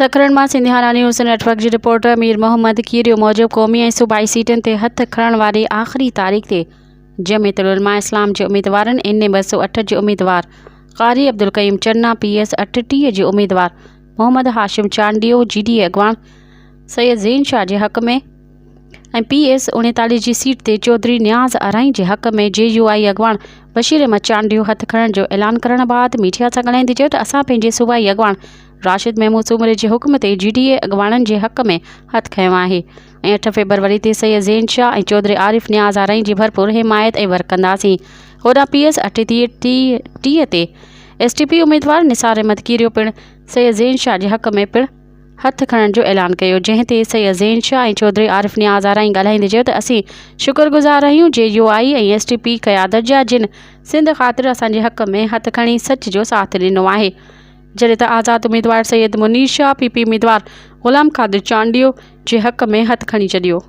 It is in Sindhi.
سکرن مان سنڌيانا نيوز نيٽ ورڪ جي رپورٽر مير محمد کيريو موجب قومي ۽ صوبائي سيٽن تي هٿ کڻڻ واري آخري تاريخ تي جمعيت العلماء اسلام جي اميدوارن اين اي 208 جي اميدوار قاري عبدالقيوم چنا، پي ايس 38 جي اميدوار محمد هاشم چانڊيو، جي ڊي اي اڳواڻ سيد زين شاهه جي حق ۾ ۽ پي ايس 39 جي سيٽ تي چوڌري نياز آرائين جي حق ۾ جي يو آء اڳواڻ بشير احمد چانڊيو هٿ کڻڻ جو اعلان ڪرڻ بعد ميڊيا سان ڳالهائيندي چيو ته اسان پنهنجي صوبائي اڳواڻ راشد محمود سومري جي حڪم تي جي ڊي اي اڳواڻن جي حق ۾ هٿ کنيو آهي ۽ اٺ فيبروري تي سيد زين شاهه ۽ چوڌري عارف نياز آرائين جي ڀرپور حمايت ۽ ورڪ ڪنداسين. هوڏانهن پي ايس 38 تي ايس ٽي پي اميدوار نثار احمد ڪيريو پڻ سيد زين شاهه جي حق ۾ پڻ هٿ کڻڻ جو اعلان ڪيو جنهن تي سيد زين شاهه ۽ چوڌري عارف نياز آرائين ڳالهائيندي چيو ته اسين شڪر گذار آهيون جي يو آء ۽ ايس ٽي پي قيادت جا جن سنڌ خاطر اسان جي حق ۾ هٿ کڻي سچ جو ساٿ ڏنو آهي. جڏهن ته آزاد اميدوار سيد منير شاهه پي پي اميدوار غلام قادر چانڊيو جي حق ۾ هٿ کڻي ڇڏيو.